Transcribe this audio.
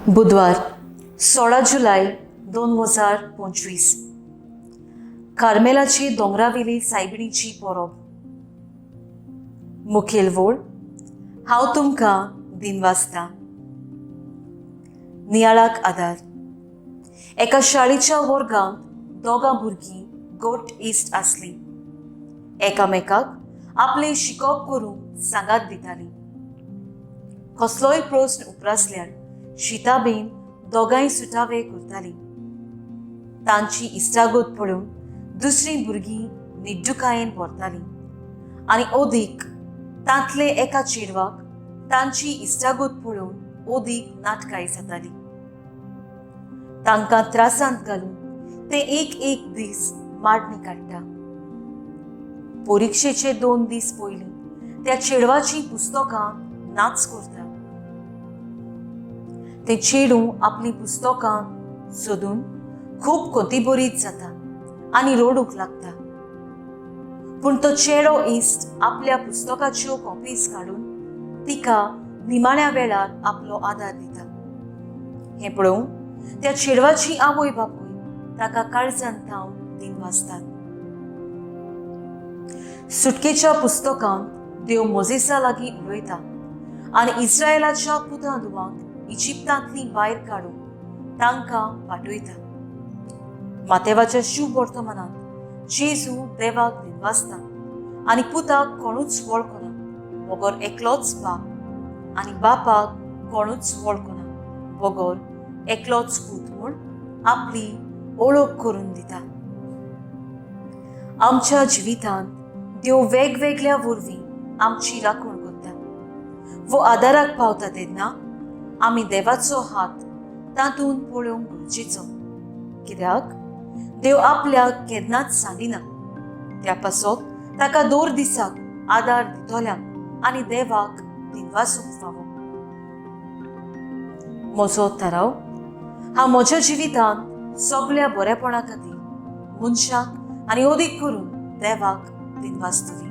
बुधवार 16 जुलय 2025. कार्मेलाची दोंगरावेली सायबिणीची परब. मुखेल वोळ, हांव तुमकां दिनवासता. नियाळाक आदार. एका शाळेच्या वर्गांत दोगां भुरगीं गोट इश्ट आसलीं. एकामेकाक आपलें शिकप करूंक सांगात दितालीं. कसलोय प्रस्न उप्रासल्यार शिताबेन दोगांय सुटावे करतालीं. तांची इश्टागत पळोवन दुसरीं भुरगीं निड्डुकायेन भरतालीं आनी अदीक तांतले एका चेडवाक तांची इश्टागत पळोवन अदीक नाटकाय जाताली. तांकां त्रासांत घालून ते एक एक दीस माडणी काडटा. परिक्षेचे 2 दीस पयलीं त्या चेडवाचीं पुस्तकां नाच करता. ते चेडूं आपलीं पुस्तकां सोदून खूब खंतीभरीत जाता आनी रडूंक लागता. पूण तो चेडो इश्ट आपल्या पुस्तकाच्यो कॉपीज काडून तिका निमाण्या वेळार आपलो आदार दिता. हें पळोवन त्या चेडवाची आवय बापूय ताका काळजान थावन दिनवासतात. सुटकेच्या पुस्तकांत देव मोजेसा लागीं उलयता आनी इस्रायलाच्या पुतां धुवांक इजिप्तांतलीं भायर काडून तांकां वाटयता. मातेवाच्या शुभ वर्तमानांत जेजू देवाक दिनवासता आनी पुताक कोणूच वळखना बगर एकलोच बाप आनी बापाक कोणूच वळखना बगर एकलोच पूत म्हूण आपली ओळख करून दिता. आमच्या जिवितांत देव वेगवेगळ्या वरवीं आमची राखण करता वो आदाराक पावता तेन्ना आमी देवाचो हात तातूंत पळोवंक गरजेचो, कित्याक देव आपल्याक केन्नाच सांडिना. त्या पासत ताका दर दिसाक आदार दितल्यांक आनी देवाक दिनवासूंक फावो. म्हजो थाराव, हांव म्हज्या जिवितांत सगळ्या बरेपणा खातीर मनशाक आनी अदीक करून देवाक दिनवासतली.